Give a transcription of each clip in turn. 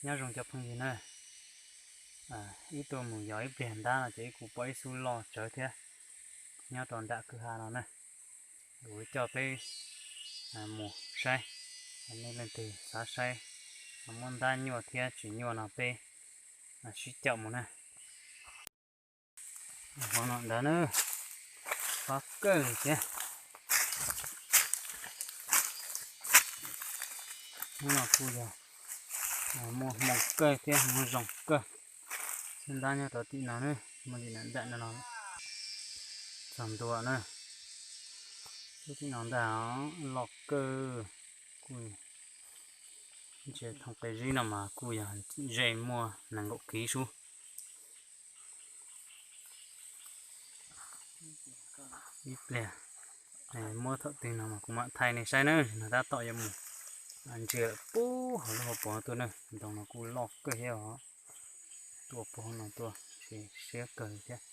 Nyob zoo cov phooj ywg na, ib tuaj mus yos ib pliag ntab no ces ib kuv pom ib xub loj tsawv thiab nyob rau nram kwj ha no na. Kuv coj peb mus saib, nej leej twg xav saib muab ntab nyuaj thiab tsis nyuaj no peb sib caum mus na. Hov no ntawd na, pob kawg thiab. Hnub no kuj yog muaj hmoo kawg thiab muaj zoo kawg. Xwb ntab nyob rau tim no na, muaj li nram no txog ntua na. Xwb tim no ntag, loj kawg. Kuj ntsia thooj qe zib no mas kuj yog ze muaj nees nkaum kiv sub. Ib pliag muab thaum twg no mas kuv mam thaij nej saib na. No tab tom yuav mus ntsia lawm puag hauv lub hauv paus tuaj na. Ntoo no kuj loj kawg thiab os. Tuaj puag hauv no tuaj ces siab kawg li thiab.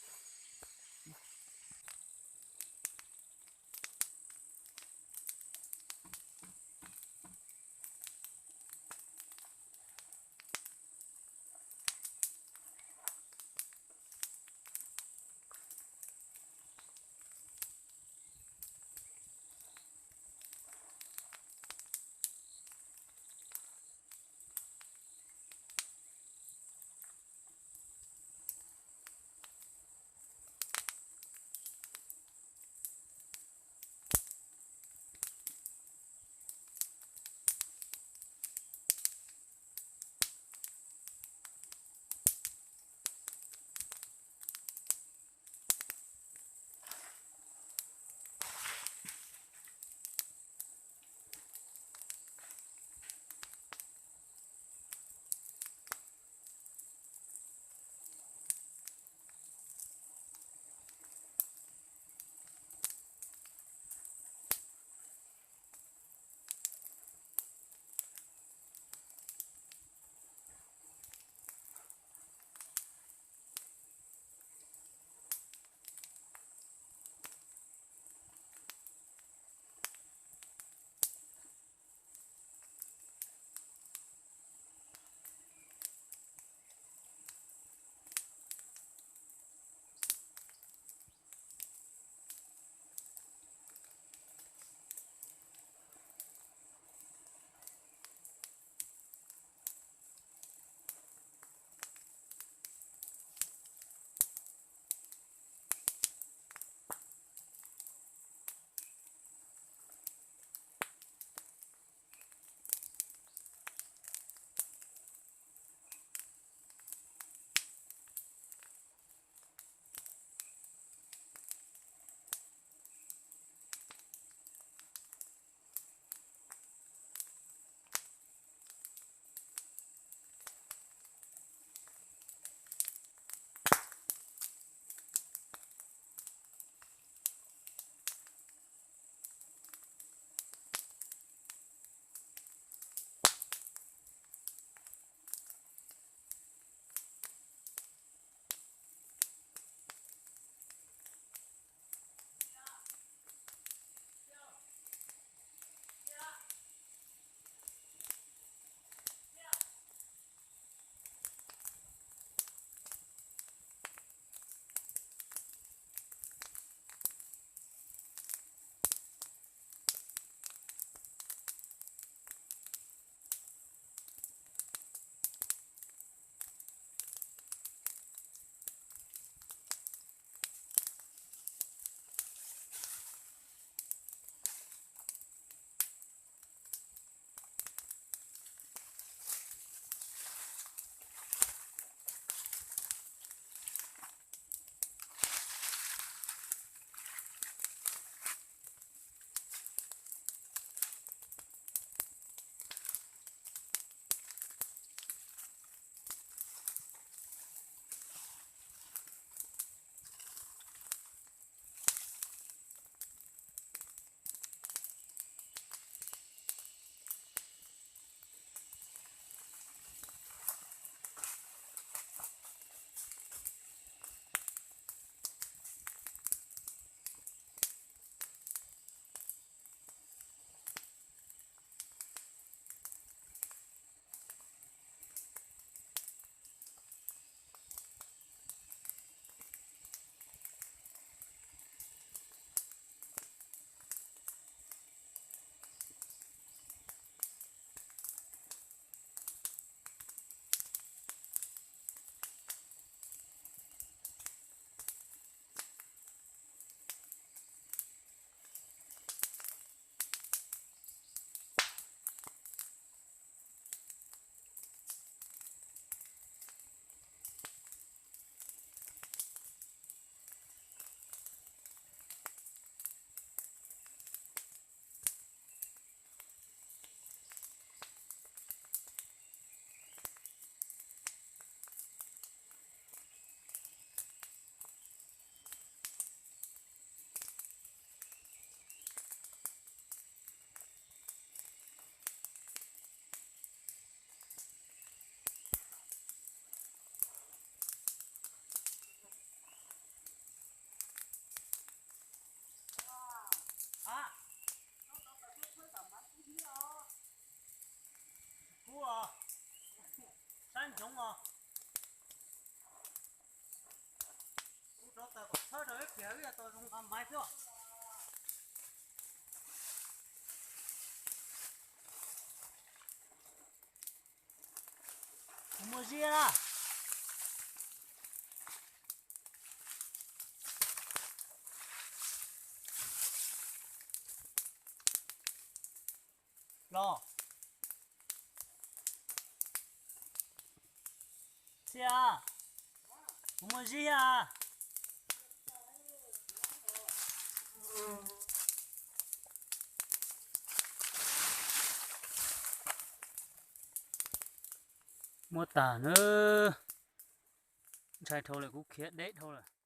Zia na. Los. Xia, kuv muaj zib a. Muab tag na. Ntshai dhau lawm, kuv khiav deb dhau lawm.